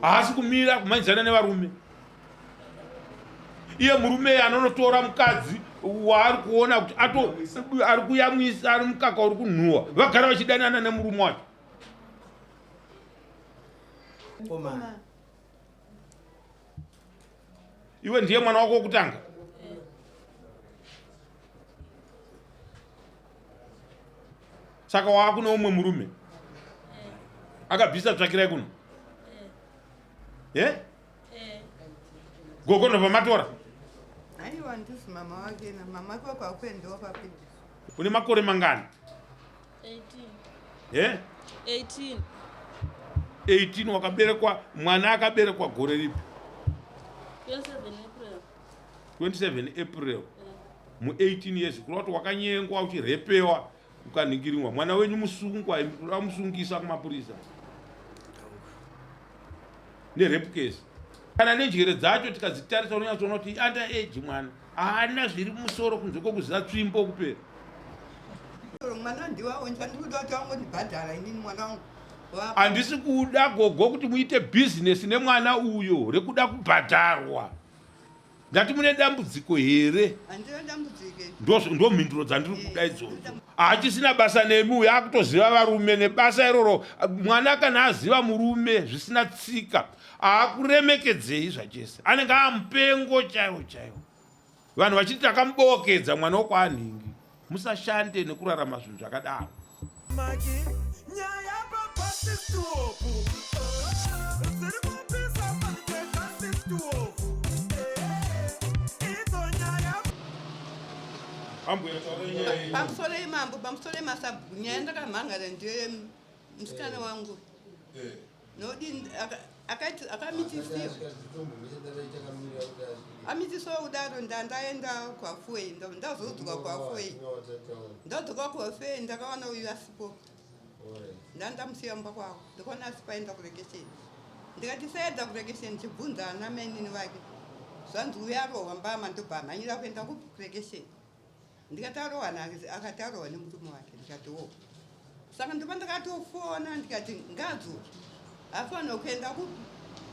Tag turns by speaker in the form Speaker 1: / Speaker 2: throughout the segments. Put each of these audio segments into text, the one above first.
Speaker 1: Haasi kumira kumhanyidzana nevarume. Iye murume iye anonotora mukadzi waari kuona kuti ato ari kuyamwisa ari mukaka uri kunhuwa vagara vachidanana nemurume wacho. Iwe ndiye mwana wako wokutanga? Saka waakune umwe murume akabvisa tsvakirai kuno eh? Gogo ndobva matora?
Speaker 2: Aiwa, ndisi mama wake na mama wake kwakuendewa papi.
Speaker 1: Une makore mangani?
Speaker 3: 18.
Speaker 1: Eh?
Speaker 3: 18.
Speaker 1: 18 wakaberekwa mwana akaberekwa gore ripi?
Speaker 3: 27 April.
Speaker 1: 27 April. Mu 18 years kureva kuti wakanyengwa uchirepewa ukanhingirinwa mwana wenyu musungwa imi kuda musungisa kumapurisa nerape case kana nenjere dzacho tikadzitarisa unonyatsoona kuti under age mwana haana zviri musoro kunze kwekuziva tsvimbo kupera.
Speaker 2: Mwana ndiwawo ndikuda kuti vangondibhadhara inini mwana wangu.
Speaker 1: Handisi kuda gogo kuti muite bhizinesi nemwana uyo rekuda kubhadharwa. Ndati mune dambudziko here?
Speaker 2: Handina dambudziko.
Speaker 1: Ndo mhinduro dzandiri kuda idzodzo. Haachisina basa nemi uyo akutoziva varume nebasa iroro. Mwana kana aziva murume zvisina tsika haakuremekedzei zvachese. Anenge amupengo chaiwo chaiwo. Vanhu vachiti takamubokedza mwana wokwaanhingi. Musashande nekurarama zvinhu zvakadaro.
Speaker 2: Pamusoro imambo, pamusoro imasabhuku, nyaya ndakamhangara ndiye musikana wangu. Nodi akati akamitisiwa amitisiwa kudaro ndandaenda kwafuei ndazodzoka kwafuei ndadzoka kwafuei ndakawana uyu asipo ndandamusiya mumba kwavo ndikaona asipo aenda kurekesheni ndikati saenda kurekesheni chibvunza ana mainini vake zvanzi uyu arohwa mbama ndobva amhanyira kuenda kupi kurekesheni Ndikati arohwa nani? Akati arohwa nemurume wake. Ndikati wo. Saka ndopa ndakatofona ndikati ngaadzoke. Afanira kuenda kupi?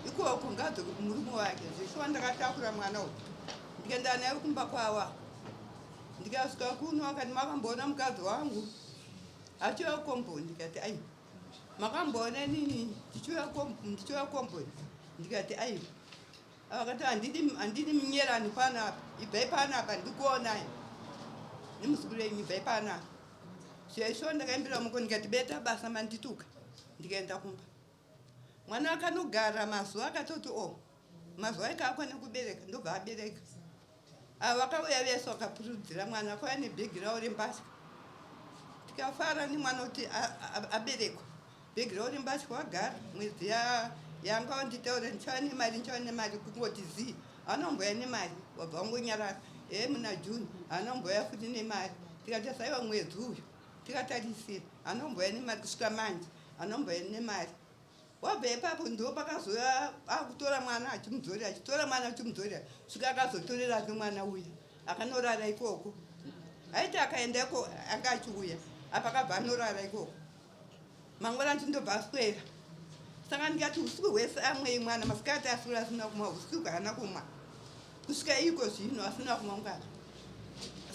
Speaker 2: Ikoko ngaadzoke kumurume wake. Zveshuwa ndakatakura mwana uyu. Ndikaenda naye kumba kwavo. Ndikasvika kuno akati makamboona mukadzi wangu achiuya komboni. Ndikati aiwa. Makamboona inini ndichiuya komboni? Ndikati aiwa. Akati handidi handidi munyerani panapa, ibvai panapa ndikuonai nemuzukuru wenyu, ibvai panapa. Zvesho ndakaimbira muko ndikati beta basa mandituka, ndikaenda kumba. Mwana akanogara mazuva akatoti o oh, mazuva ake akwana kubereka ndobva abereka. Ava vakauya vese vakapurudzira mwana akauya nebhegi ravo rembatya tikafara nemwana kuti aberekwa. Bhegi ravo rembatya wagara mwedzi yanga wanditaura ndichava nemari ndichava nemari kungoti zii haana kumbouya nemari wabva wangonyarara ee muna June haana kumbouya futi nemari tikati saiwa mwedzi uyu tikatarisira haana kumbouya nemari kusvika manje haana kumbouya nemari wabva ipapo ndo pakazouya akutora mwana achimudzorera achitora mwana achimudzorera svika akazotorerazve mwana uya akanorara ikoko aiti akaenda iko anga achiuya apa akabva anorara ikoko mangwana ndindobva aswera saka ndikati usiku hwese amwei mwana masikati aswera asina kumwa usiku haana kumwa kusvika iko zvino asina kumwa mukaka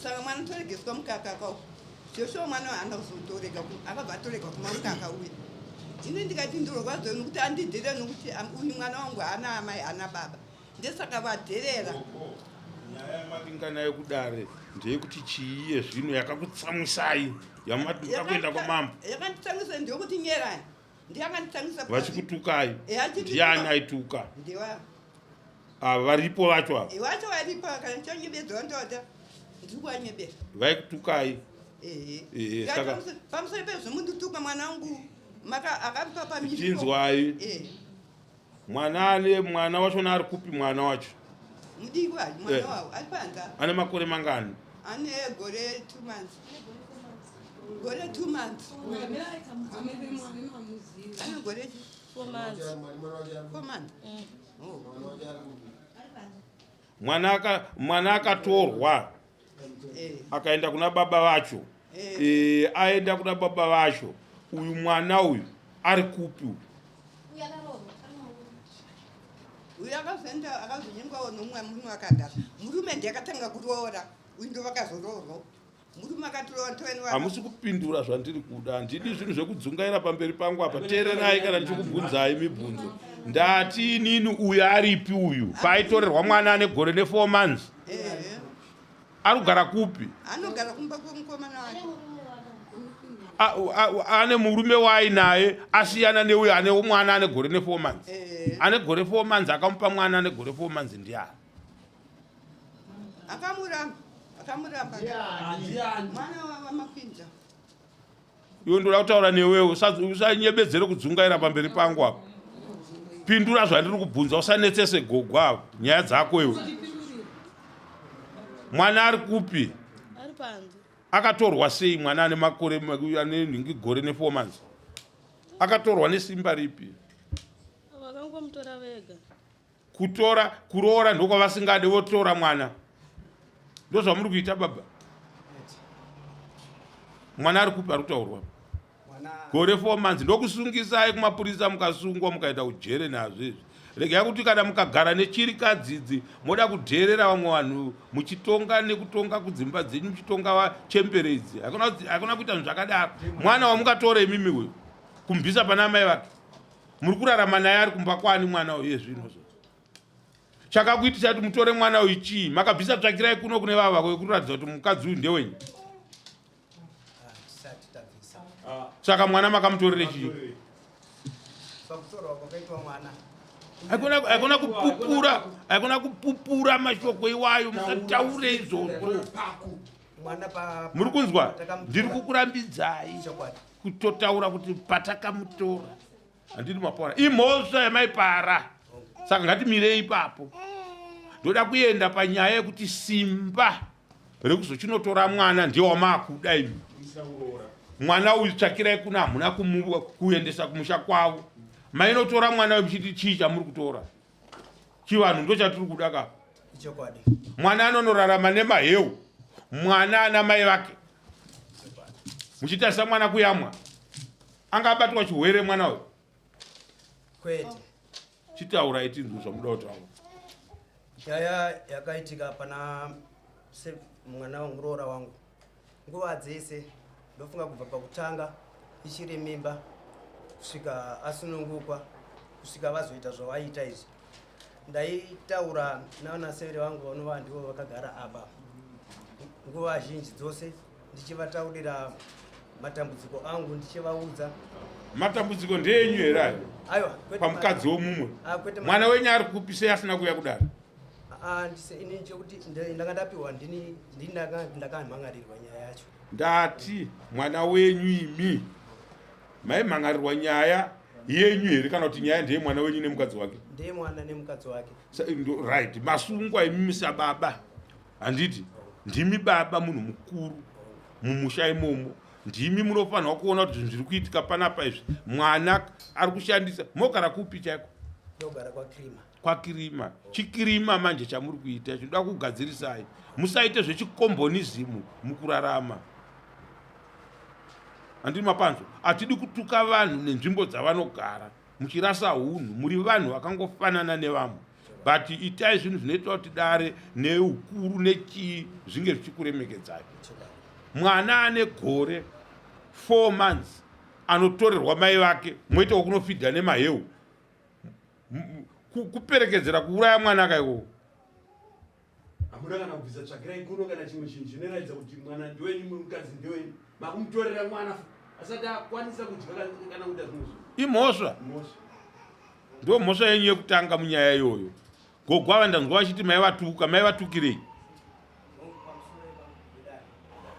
Speaker 2: saka mwana toregeswa mukaka ko joshua mwana haana kuzotorega akabva atorega kumwa mukaka uya ini ndikati ndorwadziwa nokuti andidherera nokuti uyu mwana wangu haana amai haana baba ndesaka vadherera
Speaker 1: nyaya yamavinga nayo kudare ndeyekuti chiiye zvino yakakutsamwisai yamati muda kuenda kwamambo
Speaker 2: yakanditsamwisa ndeyekuti nyerani ndiyakanditsamwisa
Speaker 1: vachikutukai ndiani aituka ava varipo vacho ava
Speaker 2: vacho varipo kana chanyebedzwa ndoda ndiri kuwanyebera
Speaker 1: vaikutukai
Speaker 2: pamusoro pezvo mundituka mwana wangu akamupa
Speaker 1: pamichinzwai Mwana ane mwana wacho ari kupi mwana wacho?
Speaker 2: Mudiki wacho mwana eh. wavo ari panza.
Speaker 1: Ane makore mangani?
Speaker 2: Ane gore 2 months. Gore 2 months. Ane gore
Speaker 3: 4 months.
Speaker 2: 4 months. Mm. Oh.
Speaker 1: Mwana aka mwana akatorwa.
Speaker 2: Eh.
Speaker 1: Akaenda kuna baba vacho.
Speaker 2: Eh.
Speaker 1: Eh, aenda kuna baba vacho. Uyu mwana uyu ari kupi uyu?
Speaker 2: Uyu akazoenda akazonyengwawo nomumwe murume akadaro. Murume ndiye akatanga kuroora, uyu ndo vakazoroorwa. Murume akatiroora ndoeni wa
Speaker 1: Hamusi kupindura zvandiri kuda. Handidi zvinhu zvekudzungaira pamberi pangu apa. Teererai kana ndichikubvunzai mibvunzo. Ndati inini uyu aripi uyu? Paaitorerwa mwana ane gore ne 4 months.
Speaker 2: Ehe.
Speaker 1: Ari kugara kupi?
Speaker 2: Anogara kumba kwemukomana wake.
Speaker 1: Ane murume waainaye asiyana neuyo ane mwana ane gore ne 4 months.
Speaker 2: Eh.
Speaker 1: Ane gore 4 months akamupa mwana ane gore 4 months ndiani?
Speaker 2: Akamuramba. Akamuramba. Mwana waMakwinja.
Speaker 1: Iwe ndoda kutaura newewe, usanyebedzere kudzungaira pamberi pangu apa. Pindura zvandiri kubvunza, usanetsese gogo ava nyaya dzako iwe. Mwana ari kupi?
Speaker 3: Ari panze.
Speaker 1: Akatorwa sei mwana ane makore ane nhingi gore ne 4 months? Akatorwa nesimba ripi?
Speaker 3: Vakangomutora vega.
Speaker 1: Kutora kuroora ndokwavasingade votora mwana. Ndozvamuri kuita baba. Mwana ari kupi ari kutaurwa? Gore 4 months ndokusungisai kumapurisa mukasungwa mukaenda kujere nazvo izvi. Regai kuti kana mukagara nechirikadzi idzi moda kudheerera vamwe vanhu muchitonga nekutonga kudzimba dzenyu muchitonga vachembere idzi. Hakuna kuita zvinhu zvakadaro. Mwana wamungatora imimi uyu kumubvisa pana amai vake. Muri kurarama naye ari kumba kwani mwana uyu zvinhu zvo. Chakakuitisa kuti mutore mwana uyu chii? Makabvisa tsvakirai kuno kune vava kuratidza kuti mukadzi uyu ndewenyu. Saka mwana makamutorere chii? Haikona kupupura, haikona kupupura mashoko iwayo, musataure izvozvo. Muri kunzwa? Ndiri kukurambidzai kutotaura kuti patakamutora. Handiti mapora. Imhosva yamaipara. Saka ngatimirei ipapo. Ndoda kuenda panyaya yekuti simba rekuzochinotora mwana ndiye wamaakuda imi. Mwana uyu tsvakirai kuno, hamuna kuendesa kumusha kwavo. Mainotora mwana uyu muchiti chii chamuri kutora? Chivanhu ndo chatiri kuda ka.
Speaker 4: Chokwadi.
Speaker 1: Mwana anonorarama nemaheu. Mwana ana mai vake. Muchitarisa mwana kuyamwa. Anga abatwa chihwere mwana uyu?
Speaker 4: Kwete.
Speaker 1: Chitaurai tinzwe zvamuda kutaura.
Speaker 4: Nyaya yakaitika pana mwana wangu, muroora wangu. Nguva dzese ndofunga kubva pakutanga ichiri mimba kusvika asunungukwa kusvika vazoita zvavaita izvi. Ndaitaura navanasevere vangu vanova ndivo vakagara apa nguva zhinji dzose ndichivataurira matambudziko angu ndichivaudza.
Speaker 1: Matambudziko ndeyenyu here ayo?
Speaker 4: Aiwa, kwete
Speaker 1: Pamukadzi womumwe.
Speaker 4: Kwete
Speaker 1: Mwana wenyu ari kupi sei asina kuuya kudare?
Speaker 4: Ini chekuti ndanga ndapiwa ndini, ndini ndakamhan'arirwa nyaya yacho.
Speaker 1: Ndati mwana wenyu imi maimhan'arirwa nyaya yenyu here kana kuti nyaya ndeye mwana wenyu nemukadzi wake?
Speaker 4: Ndeye mwana nemukadzi wake.
Speaker 1: Right, masungwa imimi sababa. Handiti ndimi baba munhu mukuru mumusha imomo, ndimi munofanirwa kuona kuti zvinhu zviri kuitika panapa izvi. Mwana ari kushandisa. Mogara kupi chaiko?
Speaker 4: Ndogara kwaKirima.
Speaker 1: Kwakirima. Chikirima manje chamuri kuita chinoda kugadzirisai. Musaite zvechikombonizimu mukurarama. Handiti mapanzwa? Hatidi kutuka vanhu nenzvimbo dzavanogara muchirasa hunhu. Muri vanhu vakangofanana nevamwe. But itai zvinhu zvinoita kuti dare neukuru nechii zvinge zvichikuremekedzai. Mwana ane gore 4 months anotorerwa mai vake moita wekunofidha nemaheu. Kuperekedzera kuuraya mwana kaikoko.
Speaker 5: Hamuna kana kubvisa tsvakirai kuno kana chimwe chinhu chinoratidza kuti mwana ndewenyu, mukadzi ndewenyu. Makumutorera mwana asati akwanisa kudya kana kuita zvimwe zvinhu.
Speaker 1: Imhosva.
Speaker 5: Mhosva.
Speaker 1: Ndo mhosva yenyu yekutanga munyaya iyoyo. Gogo ava ndanzwa vachiti maivatuka, maivatukirei?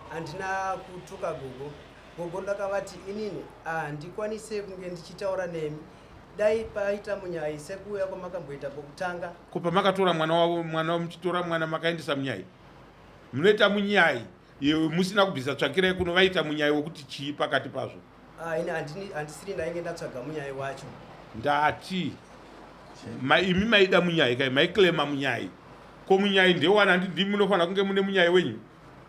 Speaker 4: Handina kutuka gogo. Gogo ndakavati inini handikwanise kunge ndichitaura nemi. Dai paita munyai sekuuya kwamakamboita pokutanga.
Speaker 1: Ko pamakatora mwana wavo, mwana muchitora mwana makaendesa munyai? Munoita munyai musina kubvisa tsvakirai kuno, vaita munyai wekuti chii pakati pazvo?
Speaker 4: Ini handisiri ndainge ndatsvaga munyai wacho.
Speaker 1: Ndati imi maida munyai kai, maiklema munyai. Ko munyai ndewana, ndimi munofanira kunge mune munyai wenyu?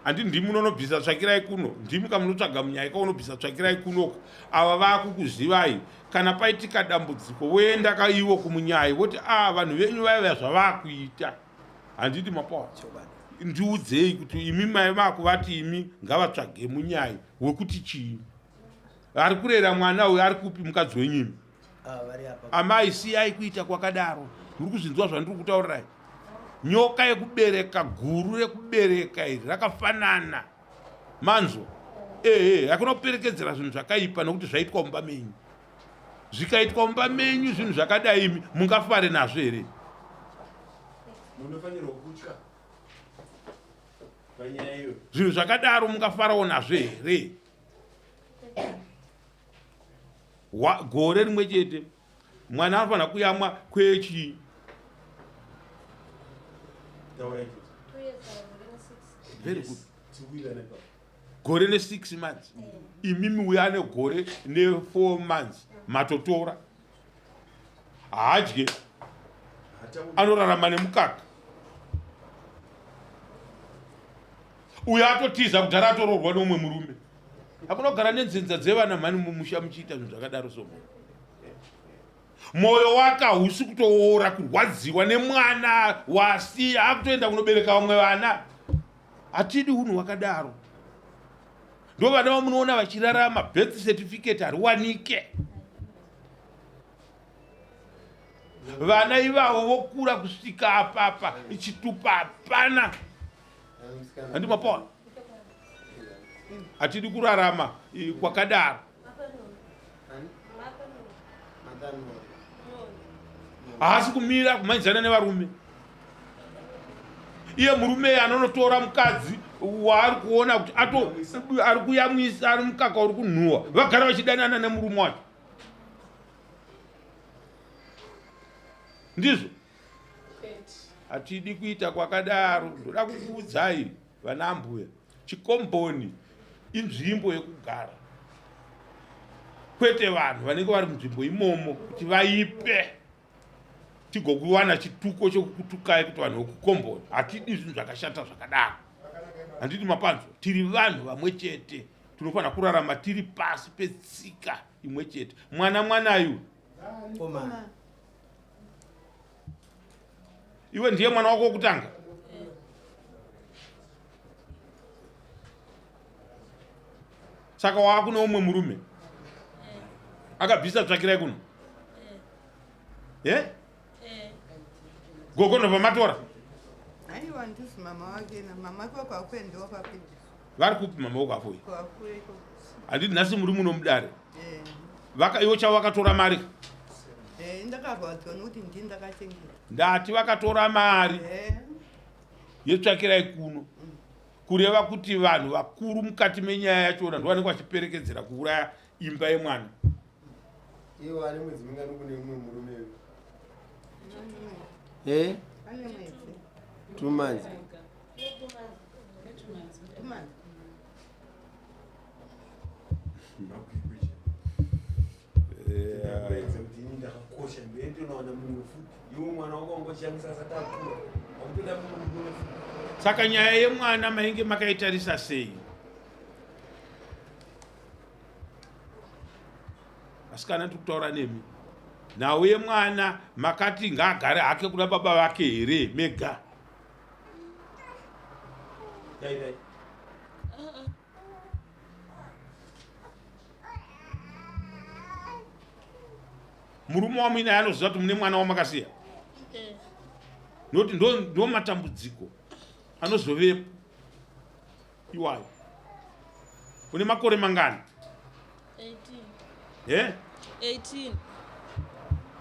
Speaker 1: Handi ndimi munonobvisa tsvakirai kuno, ndimi kamunotsvaga munyai kaunobvisa tsvakirai kunoko. Ava vakukuzivai. Kana paitika dambudziko voenda ka ivo kumunyai voti a ah, vanhu venyu vaiva zvavakuita. Handiti mapawa. Ndiudzei kuti imi mai vakuvati imi ngavatsvage munyai wekuti chii? Ari kurera mwana uyu ari kupi mukadzi wenyu imi?
Speaker 4: Ah,
Speaker 1: Amai siyai kuita kwakadaro. Muri kuzvinzwa zvandiri kutaurirai? Nyoka yekubereka guru rekubereka iri rakafanana. Manzwa? Ehe, hakuna kuperekedzera zvinhu zvakaipa nokuti zvaitwa mumba menyu. Zvikaitwa mumba menyu zvinhu zvakadai imi mungafare nazvo here?
Speaker 5: Munofanirwa kutya panyaya iyo.
Speaker 1: Zvinhu zvakadaro mungafarawo nazvo here? Gore rimwe chete mwana anofanira kuyamwa kwechii? Very good. Gore ne6 months. Imimi uya ane gore ne4 months matotora. Haadye. Anorarama nemukaka. Uyo atotiza kudhara atoroorwa neumwe murume. Hakuna kugara nenzenza dzevana mhani mumusha muchiita zvinhu zvakadaro so. Mwoyo wake hausi kutoora kurwadziwa nemwana wasiya akutoenda kunobereka vamwe vana. Hatidi unhu hwakadaro. Ndo vana vamunoona vachirarama birth certificate hariwanike. Vana ivavo vokura kusvika apapa chitupa hapana. Handi mapaona? Hatidi kurarama kwakadaro. Haasi kumira kumhanyidzana nevarume. Iye murume anonotora mukadzi waari kuona kuti ato ari kuyamwisa ari mukaka uri kunhuwa, vagara vachidanana nemurume wacho. Ndizvo hatidi kuita kwakadaro. Ndoda kukuudzai vana ambuya, chikomboni inzvimbo yekugara, kwete vanhu vanenge vari munzvimbo imomo kuti vaipe tigokuwana chituko chekukutukai kuti vanhu vekukomboni. Hatidi zvinhu zvakashata zvakadaro. Handiti mapanzwa, tiri vanhu vamwe chete, tinofanira kurarama tiri pasi petsika imwe chete. Mwana mwanayu iwe ndiye mwana wako wokutanga? Saka waakune umwe murume akabvisa tsvakirai kuno ye gogo ndobva matora?
Speaker 2: Aiwa, ndisi mama wake na mama wake wakakuendewa papi?
Speaker 1: Vari kupi mama wako? Handiti nhasi muri muno mudare? Vaka iwo chavo vakatora mari.
Speaker 2: Ndakarwadziwa nokuti ndini ndakachengeta.
Speaker 1: Ndati vakatora mari yetsvakirai kuno, kureva kuti vanhu vakuru mukati menyaya yachona ndovanenge vachiperekedzera kuuraya imba yemwana.
Speaker 6: Iwo ane mwedzi mingani kune mumwe murume uyu? Eh? 2 months.
Speaker 1: Saka nyaya yemwana mainge makaitarisa sei? Asikana, tiri kutaura nemi. Nhau yemwana makati ngaagare hake kuna baba vake here mega?
Speaker 5: Dai dai.
Speaker 1: Murume wamuinaye anoziva kuti mune mwana wamakasiya? Nokuti ndo matambudziko anozovepo iwayo. Une makore mangani?
Speaker 3: 18.
Speaker 1: Eh?
Speaker 3: 18.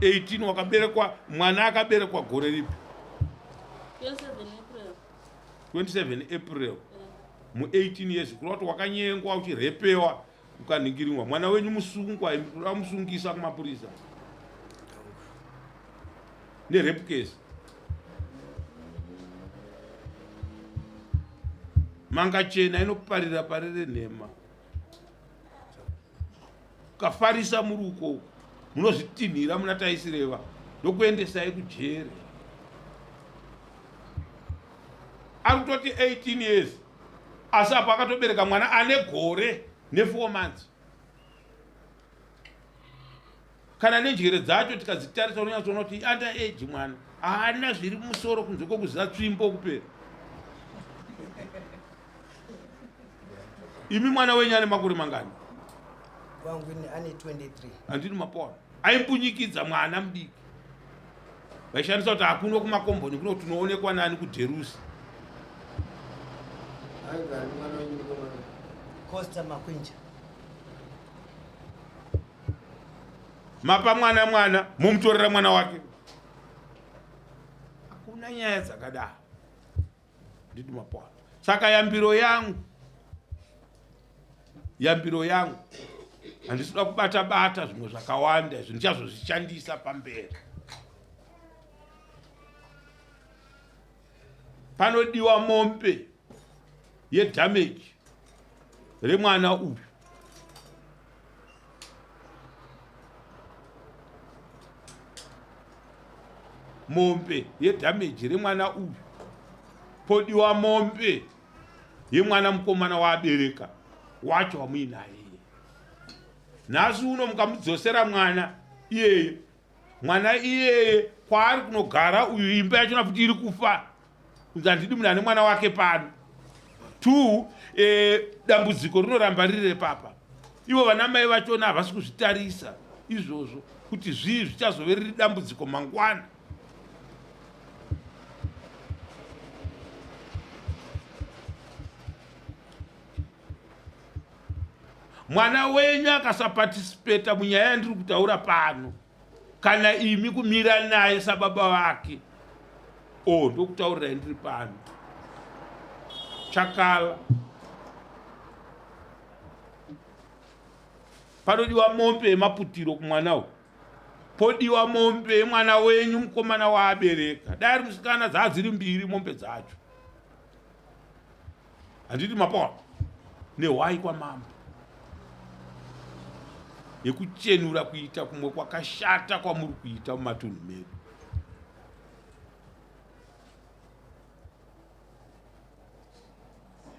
Speaker 1: 18. Wakaberekwa, mwana akaberekwa gore ripi?
Speaker 3: 27 April.
Speaker 1: 27 April. Mu 18 years, kureva kuti wakanyengwa uchirepewa ukanhingirinwa. Mwana wenyu musungwa, kuda musungisa kumapurisa nerape case. Manga chena inoparira parere nhema. Ukafarisa muri uko uko munozvitinhira muna taisireva ndokuendesai kujere. Ari kutoti 18 years. Asi apo akatobereka mwana ane gore ne4 months. Kana nenjere dzacho tikadzitarisa unonyatsoona kuti under age mwana haana zviri musoro kunze kwekuziva tsvimbo kupera. Imi mwana wenyu ane makore mangani?
Speaker 4: Wangu ini ane 23.
Speaker 1: Handini mapona. Aimbunyikidza mwana mudiki. Vaishandisa kuti hakuno kumakomboni kuno tinoonekwa nani kudherusi.
Speaker 4: Costa Makwinja.
Speaker 1: Mapa mwana mwana momutorera mwana wake. Hakuna nyaya dzakadaro. Ndidi mapona. Saka yambiro yangu yambiro yangu handisi kuda kubata bata zvimwe zvakawanda izvi ndichazozvishandisa pamberi. Panodiwa mombe yedamage remwana uyu. Mombe yedamage remwana uyu. Podiwa mombe yemwana mukomana waabereka wacho wamuinaye. Nhasi uno mukamudzosera mwana iyeye, mwana iyeye kwaari kunogara uyu imba yachona futi iri kufa. Kunzi handidi munhu ane mwana wake pano. 2 dambudziko rinoramba riri repapa. Ivo vana mai vachona havasi kuzvitarisa izvozvo kuti zvii zvichazove riri dambudziko mangwana. Mwana wenyu akasapatisipeta munyaya yandiri kutaura pano, kana imi kumira naye sababa vake, o ndokutaurirai ndiri pano. Chakala. Panodiwa mombe yemaputiro kumwana uyu. Podiwa mombe yemwana wenyu mukomana waabereka. Dai ari musikana dzaa dziri mbiri mombe dzacho. Handiti mapoa nehwai kwamambo yekuchenura kuita kumwe kwakashata kwamuri kuita mumatunhu medu.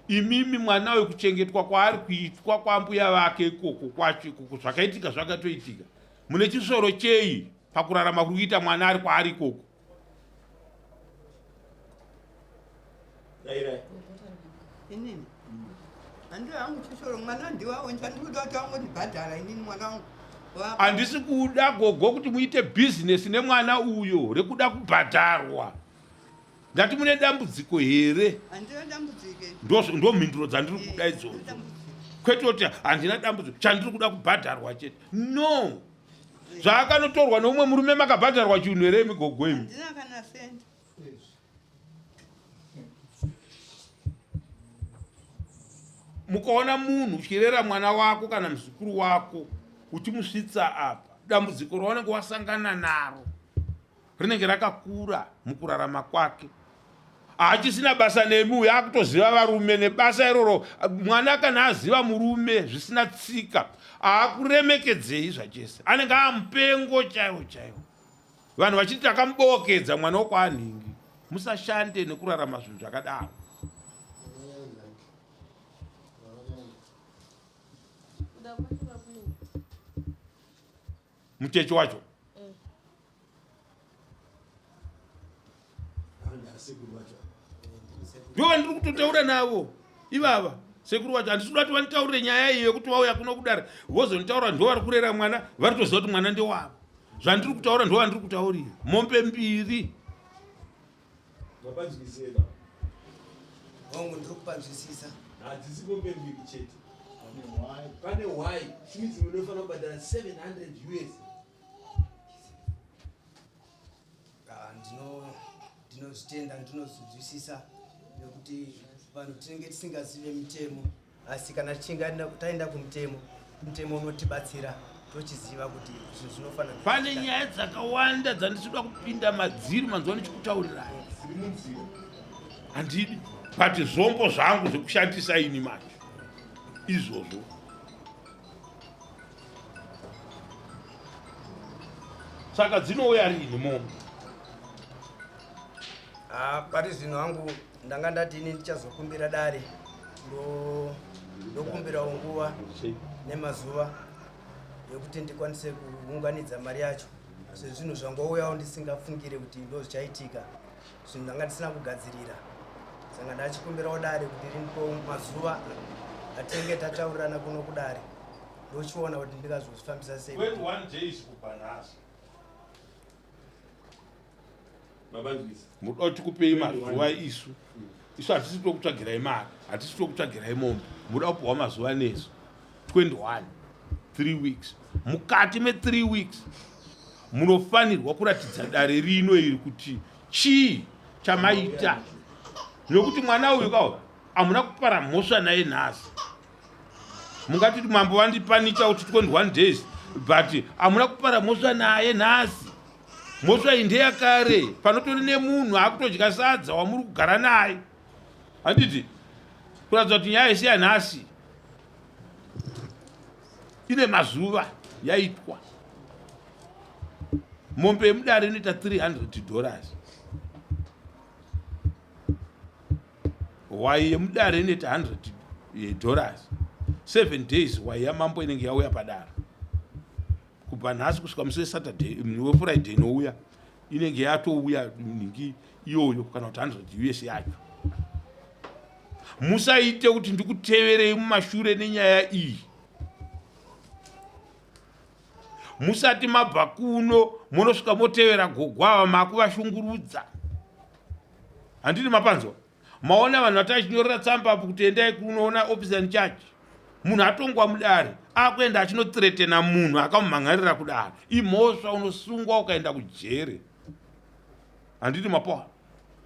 Speaker 1: Imimi mwana wekuchengetwa kwaari kuitwa kwambuya vake ikoko kwacho ikoko zvakaitika zvakatoitika. Mune chisoro chei pakurarama kuri kuita mwana ari kwaari ikoko?
Speaker 2: Inini handii hangu chishoro mwana ndiwawo chandikuda kuti vangondibhadhara inini mwana wangu.
Speaker 1: Handisi kuda gogo kuti muite bhizinesi nemwana uyo rekuda kubhadharwa. Ndati mune dambudziko here?
Speaker 2: Handina dambudziko.
Speaker 1: Ndo mhinduro dzandiri kuda idzodzo. Kwete kuti handina dambudziko, chandiri kuda kubhadharwa chete. No. Zvaakanotorwa neumwe murume makabhadharwa chinhu here imi gogo imi?
Speaker 2: Handina kana senti.
Speaker 1: Mukaona munhu uchirera mwana wako kana muzukuru wako uchimusvitsa apa, dambudziko raunenge wasangana naro rinenge rakakura mukurarama kwake. Haachisina basa nemi uyu, akutoziva varume nebasa iroro. Mwana kana aziva murume zvisina tsika, haakuremekedzei zvachese. Anenge amupengo chaiwo chaiwo. Vanhu vachiti takamubokedza mwana wokwaanhingi. Musashande nekurarama zvinhu zvakadaro. Mucheche wacho. Ndivo vandiri kutotaura navo ivava sekuru vacho. Handisi kuda kuti vanditaurire nyaya iyo yekuti vauya kuno kudare vozonditaura ndo vari kurera mwana, vari kutoziva kuti mwana ndewavo. Zvandiri kutaura ndo vandiri kutaurira. Mombe mbiri.
Speaker 5: Mapanzwisisa.
Speaker 4: Hongu, ndiri kupanzwisisa.
Speaker 5: Hadzisi mombe mbiri chete. Pane hwai. Chimidzi munofanira kubhadhara 700 US.
Speaker 4: Ndinozvitenda, ndinozvinzwisisa nekuti vanhu tinenge tisingazive mitemo, asi kana tichinge taenda kumutemo, mutemo unotibatsira tochiziva kuti zvinhu zvinofanana.
Speaker 1: Pane nyaya dzakawanda dzandisida kupinda madziri manzwa ndichikutaurirai. Handidi, but zvombo zvangu zvekushandisa ini manje izvozvo. Saka dzinouya rini mombe?
Speaker 4: Pari zvino hangu ndanga ndati ini ndichazokumbira dare Ndokumbirawo nguva nemazuva yekuti ndikwanise kuunganidza mari yacho sezvinhu zvangouyawo ndisingafungire kuti ndo zvichaitika zvinhu ndanga ndisina kugadzirira saka ndachikumbirawo dare kuti rindipo mazuva atinenge tataurirana kuno kudare ndochiona kuti ndingazozvifambisa sei
Speaker 1: 21 days kubva nhasi muda kuti tikupei mazuva isu isu hatisi tokutsvagirai mari hatisi tokutsvagirai mombe muda kupiwa mazuva nesu 21 3 weeks mukati me3 weeks munofanirwa kuratidza dare rino iri kuti chii chamaita nokuti mwana uyu kawo hamuna kupara mhosva naye nhasi mungati mambo vandipanicha kuti 21 days but hamuna kupara mhosva naye nhasi mhosva iyi ndeyakare panotori nemunhu akutodya sadza wamuri kugara naye handiti kuratidza kuti nyaya yese yanhasi ine mazuva yaitwa mombe yemudare inoita 300 dollars hwai yemudare inoita 100 eh, dollars 7 days hwai yamambo inenge yauya padare kubva nhasi kusvika musi wesaturday mm, wefriday inouya inenge yatouya nhingi iyoyo kana kuti 100 us yacho musaite kuti ndikuteverei mumashure nenyaya iyi musati mabva kuno munosvika motevera gogo ava makuvashungurudza handiti mapanzwa maona vanhu vatachinyorera tsamba apo kuti endai kunoona officer in charge munhu atongwa mudare akuenda achinotretena munhu akamumhan'arira kudare imhosva unosungwa ukaenda kujere handiti mapoa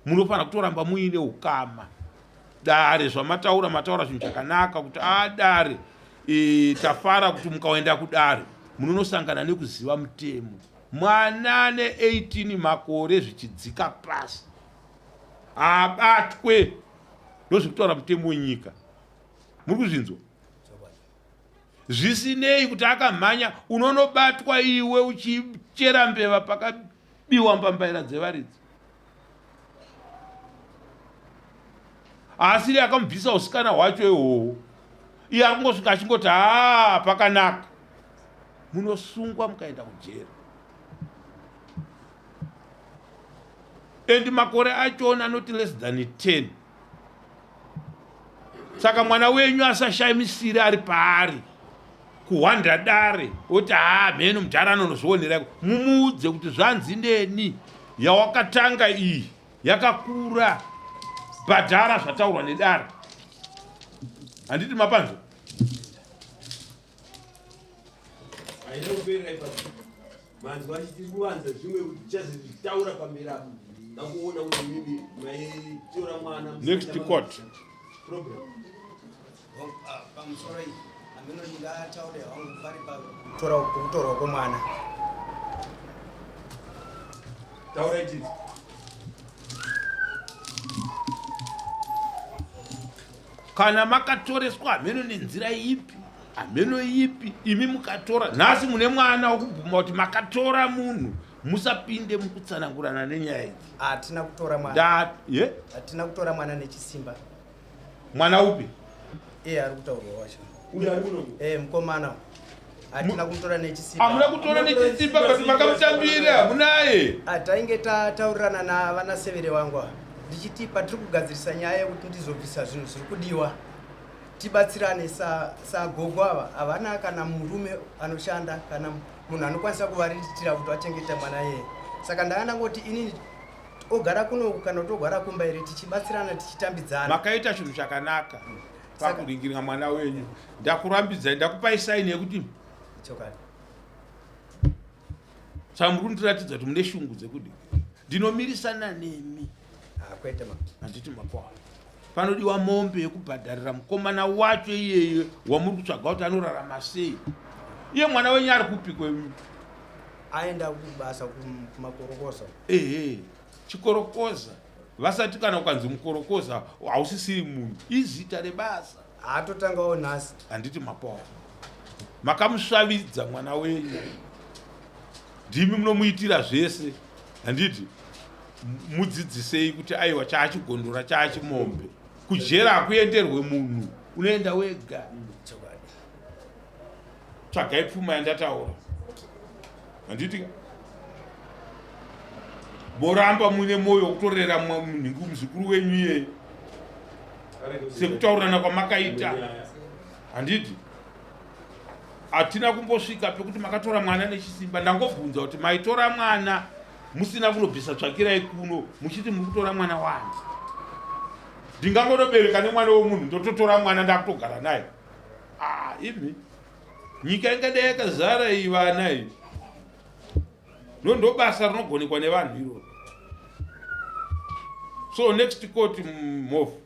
Speaker 1: munofanira kutoramba muine ukama dare zvamataura mataura zvinhu chakanaka kuti adare ah, e, tafara kuti mukaenda kudare munonosangana nekuziva mutemo mwana ane 18 makore zvichidzika pasi haabatwe ndozvekutaura mutemo wenyika muri kuzvinzwa zvisinei kuti akamhanya unonobatwa iwe uchichera mbeva pakabiwa mbambaira dzevaridzi asiri akamubvisa usikana hwacho ihoho iye ari kungosvika achingoti haa pakanaka munosungwa mukaenda kujeri and makore achona anoti less than 10 saka mwana wenyu asashamisire ari paari kuhwanda dare oti haa mheno mudhara anonozvionera mumuudze kuti zvanzi neni yawakatanga iyi yakakura bhadhara zvataurwa nedare handiti mapanzwa
Speaker 5: haina kuperera ipapo manzwa achiti kuvanza zvimwe tichazvitaura pamberi apo ndakuona kuti mimi maitora mwana
Speaker 1: next court
Speaker 5: program
Speaker 4: ah, pamusoro iyi hameno ndingataure hangu pari pakutorwa kwemwana
Speaker 5: taura ichizi
Speaker 1: kana makatoreswa hameno nenzira ipi hameno ipi imi mukatora nhasi mune mwana wokubvuma kuti makatora munhu musapinde mukutsanangurana nenyaya idzi
Speaker 4: hatina kutora mwana ye hatina kutora mwana nechisimba
Speaker 1: mwana upi
Speaker 4: iye ari kutaurwa wacho
Speaker 5: uyo ari kuno
Speaker 4: eh mukomana hatina kumutora nechisimba
Speaker 1: hamuna kutora nechisimba but makamutambira hamunaye
Speaker 4: ah, tainge tataurirana navana severe vangu ava ndichiti patiri kugadzirisa nyaya yekuti ndizobvisa zvinhu zviri kudiwa tibatsirane sagogo sa ava havana kana murume anoshanda kana munhu anokwanisa kuvariritira kuti vachengeta mwana yeye saka ndanga ndangoti inini ogara kunoku kana kuti ogara kumba here tichibatsirana tichitambidzana
Speaker 1: makaita chinhu chakanaka pakuringirira mwana wenyu ndakurambidzai ndakupai saini yekuti
Speaker 4: chokwadi
Speaker 1: saka muri kundiratidza kuti mune shungu dzekudi ndinomirisana nemi
Speaker 4: ah, kwete ma
Speaker 1: handiti makwa panodiwa mombe yekubhadharira mukomana wacho iyeye wamuri kutsvaga kuti anorarama sei iye mwana wenyu ari kupi kwenyu
Speaker 4: aenda kubasa kumakorokoza
Speaker 1: ehe chikorokoza vasati kana ukanzi mukorokoza hausisiri munhu izita rebasa
Speaker 4: haatotangawo nhasi
Speaker 1: handiti mapawa makamusvavidza mwana wenyu ndimi munomuitira zvese handiti mudzidzisei kuti aiwa chaachigondora chaachimombe Kujera hakuenderwe munhu, unoenda wega. Tsvagai pfuma yandataura, handiti? Moramba muine mwoyo wekutorera munhingi muzukuru wenyu iyeye sekutaurirana kwamakaita, handiti? Hatina kumbosvika pekuti makatora mwana nechisimba. Ndangobvunza kuti maitora mwana musina kunobvisa tsvakirai kuno, muchiti muri kutora mwana wani? Ndingangonobereka nemwana wemunhu ndototora mwana ndakutogara naye? Ah, imi, nyika ingadai yakazara iyi vana iyi. Ndo basa rinogonekwa nevanhu iroro. So next court, mhofu.